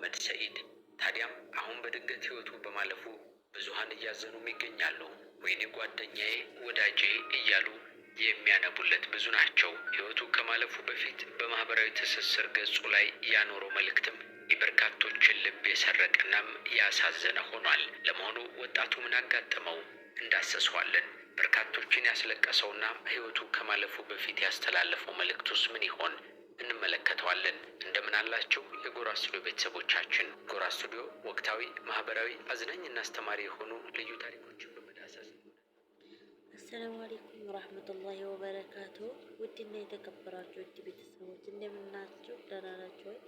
መሐመድ ሰኢድ። ታዲያም አሁን በድንገት ህይወቱ በማለፉ ብዙሀን እያዘኑም ይገኛሉ። ወይኔ ጓደኛዬ፣ ወዳጄ እያሉ የሚያነቡለት ብዙ ናቸው። ህይወቱ ከማለፉ በፊት በማህበራዊ ትስስር ገጹ ላይ ያኖረው መልእክትም የበርካቶችን ልብ የሰረቀናም ያሳዘነ ሆኗል። ለመሆኑ ወጣቱ ምን አጋጠመው? እንዳሰሰዋለን። በርካቶችን ያስለቀሰውና ህይወቱ ከማለፉ በፊት ያስተላለፈው መልእክቱስ ምን ይሆን? እንመለከተዋለን። እንደምን አላችሁ የጎራ ስቱዲዮ ቤተሰቦቻችን። ጎራ ስቱዲዮ ወቅታዊ፣ ማህበራዊ፣ አዝናኝና አስተማሪ የሆኑ ልዩ ታሪኮችን በመዳሰስ السلام عليكم ورحمة الله وبركاته። ውድና የተከበራችሁ ውድ ቤተሰቦች እንደምናችሁ፣ ደህና ናችሁ ወይ?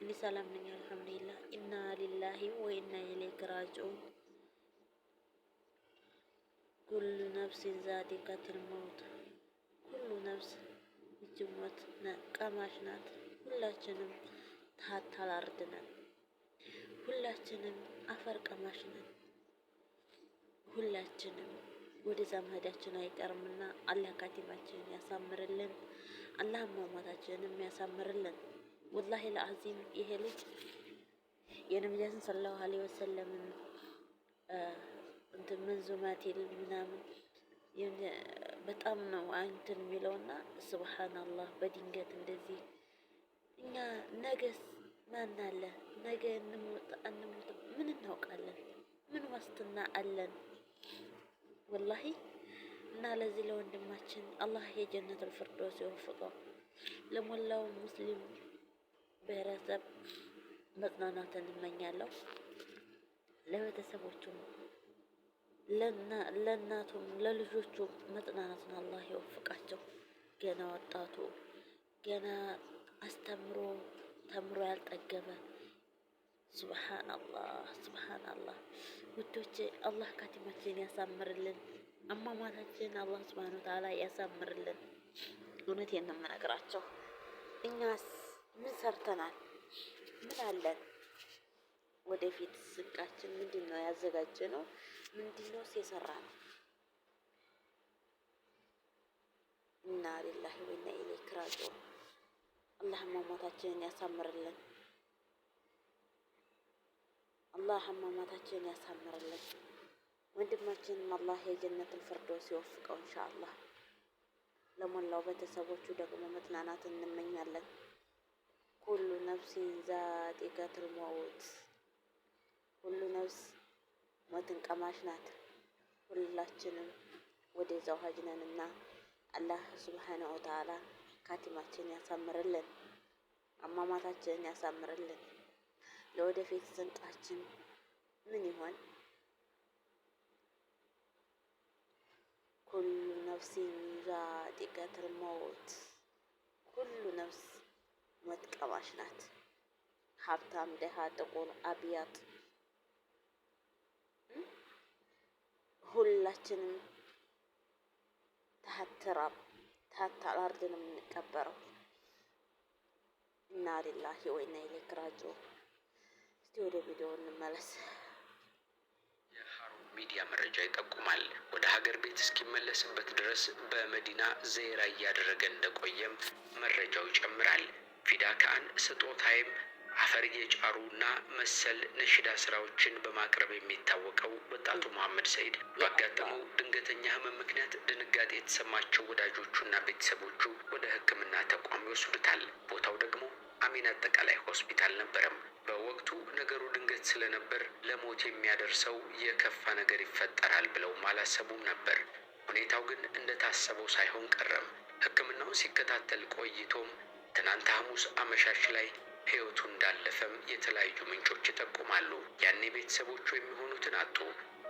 እኔ ሰላም ነኝ الحمد لله። إنا لله وإنا إليه راجعون። كل نفس ذائقة الموت፣ ኩሉ ነፍስ እጅ ሞት ቀማሽ ናት። ሁላችንም ታታላርድ ነን። ሁላችንም አፈር ቀማሽ ነን። ሁላችንም ወደዛ መሄዳችን አይቀርምና አላህ ካቲማችንን ያሳምርልን፣ አላህ አሟሟታችንንም ያሳምርልን። ወላሂ ለአዚም ይሄ ልጅ የነቢያችን ሰለላሁ ዐለይሂ ወሰለምን እንትን መንዙማቲል ምናምን በጣም ነው እንትን የሚለውና ሱብሃንአላህ በድንገት እንደዚህ እኛ ነገስ ማን አለ? ነገ እንሞት አንሞት ምን እናውቃለን? ምን ዋስትና አለን? ወላሂ እና ለዚህ ለወንድማችን አላህ የጀነቱል ፊርዶስ ይወፍቀው። ለሞላው ሙስሊም ብሔረሰብ መጽናናትን እመኛለሁ። ለቤተሰቦቹም ለእናቱም ለልጆቹም መጽናናትን አላህ ይወፍቃቸው። ገና ወጣቱ ገና አስተምሮ ተምሮ ያልጠገበ ሱብሃንአላህ ሱብሃንአላህ። ውዶቼ አላህ ካቲማችንን ያሳምርልን፣ አሟሟታችንን አላህ ሱብሃነሁ ወተዓላ ያሳምርልን። እውነቴን ነው የምነግራቸው። እኛስ ምን ሰርተናል? ምን አለን? ወደፊት ስንቃችን ምንድን ነው ያዘጋጀ ነው? ምንድን ነው የሰራ ነው? ኢና ሊላሂ ወኢና ኢለይሂ ራጂዑን። አላህ አሟሟታችንን ያሳምርልን። አላህ አሟሟታችንን ያሳምርልን። ወንድማችንም አላህ የጀነትን ፊርዶስ ይወፍቀው ኢንሻአላህ። ለሞላው ቤተሰቦቹ ደግሞ መጽናናትን እንመኛለን። ኩሉ ነፍሲን ዛኢቀቱል መውት፣ ሁሉ ነፍስ ሞትን ቀማሽ ናት። ሁላችንም ወደዛው ሀጅ ነንና አላህ ሱብሓነሁ ወተዓላ ካቲማችንን ያሳምርልን፣ አሟሟታችንን ያሳምርልን። ለወደፊት ስንቃችን ምን ይሆን? ኩሉ ነፍሲን ዛኢቀቱል መውት፣ ኩሉ ነፍስ ሞት ቀማሽ ናት። ሀብታም፣ ደሃ፣ ጥቁር፣ አብያጥ ሁላችንም ታህት ታህት አርድ ነው የምንቀበረው። ኢና ሊላሂ ወኢና ኢለይሂ ራጂዑን። እስቲ ወደ ቪዲዮ እንመለስ። የሀሩን ሚዲያ መረጃ ይጠቁማል። ወደ ሀገር ቤት እስኪመለስበት ድረስ በመዲና ዘይራ እያደረገ እንደቆየም መረጃው ይጨምራል። ፊዳ ካን ስጦታይም አፈር እየጫሩና መሰል ነሽዳ ስራዎችን በማቅረብ የሚታወቀው ወጣቱ መሐመድ ሰኢድ ባጋጠመው ድንገተኛ ህመም ምክንያት ድንጋጤ የተሰማቸው ወዳጆቹና ቤተሰቦቹ ወደ ሕክምና ተቋም ይወስዱታል። ቦታው ደግሞ አሚን አጠቃላይ ሆስፒታል ነበረም። በወቅቱ ነገሩ ድንገት ስለነበር ለሞት የሚያደርሰው የከፋ ነገር ይፈጠራል ብለውም አላሰቡም ነበር። ሁኔታው ግን እንደታሰበው ሳይሆን ቀረም። ሕክምናውን ሲከታተል ቆይቶም ትናንት ሐሙስ አመሻሽ ላይ ህይወቱ እንዳለፈም የተለያዩ ምንጮች ይጠቁማሉ። ያኔ ቤተሰቦቹ የሚሆኑትን አጡ።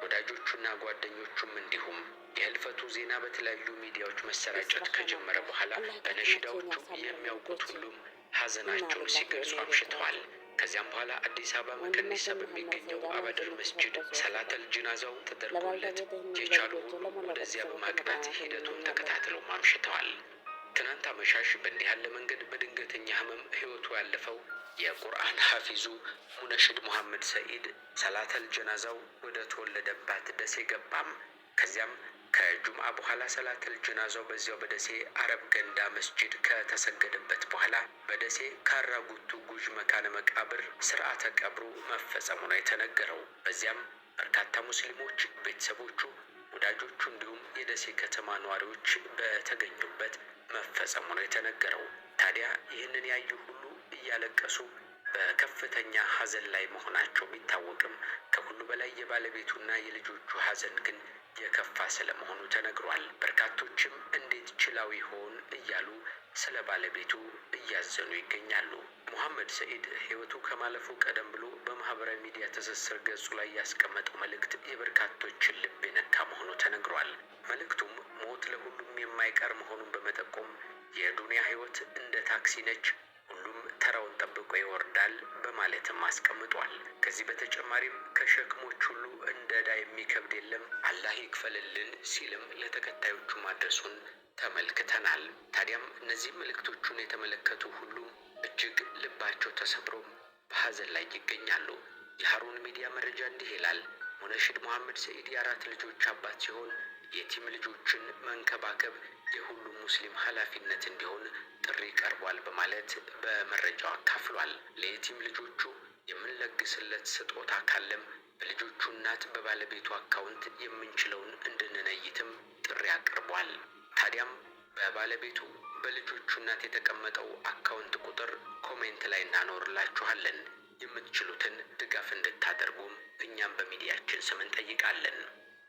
ወዳጆቹና ጓደኞቹም እንዲሁም። የህልፈቱ ዜና በተለያዩ ሚዲያዎች መሰራጨት ከጀመረ ሱብሃነላህ በኋላ አላህ ካቲማችንን በነሽዳዎቹ ያሳምርልን የሚያውቁት ውዶቼ። ሁሉም ኢና ሀዘናቸውን ሊላሂ ሲገልጹ ወኢና ኢለይሂ አምሽተዋል። ራጂዑን። ከዚያም በኋላ አዲስ አበባ መከኒሳ ወንድማችን መሐመድ በሚገኘው ሰይድ አላህ አባድር የጀነት መስጂድ ፊርደውስ ይወፍቀው። ሰላተል ጅናዛው ተደርጎለት ለባለቤትህና የቻሉ ለልጆቹ ሁሉ ለሞላው ወደዚያ ቤተሰቦቹ በማቅናት መጽናናትን ሂደቱን እንመኛለን። ተከታትለው አምሽተዋል። ትናንት አመሻሽ በእንዲህ ያለ መንገድ በድንገተኛ ህመም ህይወቱ ያለፈው የቁርአን ሐፊዙ ሙነሽድ መሐመድ ሰኢድ ሰላተል ጀናዛው ወደ ተወለደባት ደሴ ገባም። ከዚያም ከጁምአ በኋላ ሰላተል ጀናዛው በዚያው በደሴ አረብ ገንዳ መስጂድ ከተሰገደበት በኋላ በደሴ ካራጉቱ ጉዥ መካነ መቃብር ስርዓተ ቀብሩ መፈጸሙ ነው የተነገረው። በዚያም በርካታ ሙስሊሞች፣ ቤተሰቦቹ፣ ወዳጆቹ እንዲሁም የደሴ ከተማ ነዋሪዎች በተገኙበት መፈጸሙ ነው የተነገረው። ታዲያ ይህንን ያዩ ሁሉ እያለቀሱ በከፍተኛ ሐዘን ላይ መሆናቸው ቢታወቅም ከሁሉ በላይ የባለቤቱና የልጆቹ ሐዘን ግን የከፋ ስለመሆኑ ተነግሯል። በርካቶችም እንዴት ችላው ይሆን እያሉ ስለ ባለቤቱ እያዘኑ ይገኛሉ። ሙሐመድ ሰኢድ ሕይወቱ ከማለፉ ቀደም ብሎ በማህበራዊ ሚዲያ ትስስር ገጹ ላይ ያስቀመጠው መልእክት የበርካቶችን ልብ የነካ መሆኑ ተነግሯል። መልእክቱም ሞት ለሁሉም የማይቀር መሆኑን በመጠቆም የዱንያ ሕይወት እንደ ታክሲ ነች፣ ሁሉም ተራውን ጠብቆ ይወርዳል በማለትም አስቀምጧል። ከዚህ በተጨማሪም ከሸክሞች ሁሉ እንደ ዕዳ የሚከብድ የለም፣ አላህ ይክፈልልን ሲልም ለተከታዮቹ ማድረሱን ተመልክተናል። ታዲያም እነዚህ መልእክቶቹን የተመለከቱ ሁሉ እጅግ ልባቸው ተሰብሮም በሀዘን ላይ ይገኛሉ። የሀሩን ሚዲያ መረጃ እንዲህ ይላል። ሙነሽድ መሐመድ ሰኢድ የአራት ልጆች አባት ሲሆን የቲም ልጆችን መንከባከብ የሁሉም ሙስሊም ኃላፊነት እንዲሆን ጥሪ ቀርቧል በማለት በመረጃው አካፍሏል። ለየቲም ልጆቹ የምንለግስለት ስጦታ ካለም በልጆቹ እናት በባለቤቱ አካውንት የምንችለውን እንድንነይትም ጥሪ አቅርቧል። ታዲያም በባለቤቱ በልጆቹ እናት የተቀመጠው አካውንት ቁጥር comment ላይ እናኖርላችኋለን። የምትችሉትን ድጋፍ እንድታደርጉም እኛም በሚዲያችን ስም እንጠይቃለን።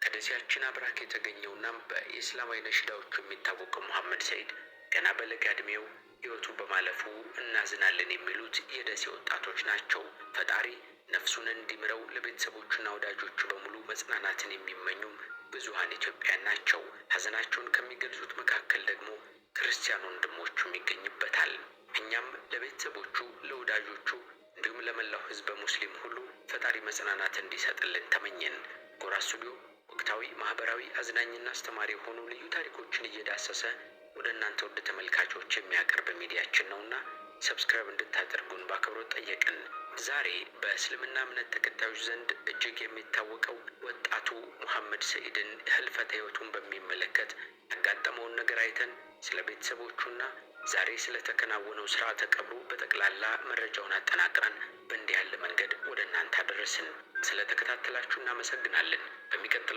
ከደሴያችን አብራክ የተገኘውና በኢስላማዊ ነሽዳዎቹ የሚታወቀው ሙሐመድ ሰኢድ ገና በለጋ ዕድሜው ሕይወቱ በማለፉ እናዝናለን የሚሉት የደሴ ወጣቶች ናቸው። ፈጣሪ ነፍሱን እንዲምረው ለቤተሰቦቹና ወዳጆቹ በሙሉ መጽናናትን የሚመኙም ብዙሀን ኢትዮጵያን ናቸው። ሀዘናቸውን ከሚገልጹት መካከል ደግሞ ክርስቲያን ወንድሞቹም ይገኝበታል። እኛም ለቤተሰቦቹ፣ ለወዳጆቹ እንዲሁም ለመላው ሕዝበ ሙስሊም ሁሉ ፈጣሪ መጽናናት እንዲሰጥልን ተመኘን። ጎራ ስቱዲዮ ወቅታዊ፣ ማህበራዊ፣ አዝናኝና አስተማሪ የሆኑ ልዩ ታሪኮችን እየዳሰሰ ወደ እናንተ ውድ ተመልካቾች የሚያቀርብ ሚዲያችን ነውና subscribe እንድታደርጉን በአክብሮት ጠየቅን። ዛሬ በእስልምና እምነት ተከታዮች ዘንድ እጅግ የሚታወቀው ወጣቱ ሙሐመድ ሰኢድን ህልፈተ ህይወቱን በሚመለከት ያጋጠመውን ነገር አይተን ስለ ቤተሰቦቹና ዛሬ ስለተከናወነው ስርዓተ ቀብሩ በጠቅላላ መረጃውን አጠናቅረን በእንዲህ ያለ መንገድ ወደ እናንተ አደረስን። ስለተከታተላችሁ እናመሰግናለን። በሚቀጥለው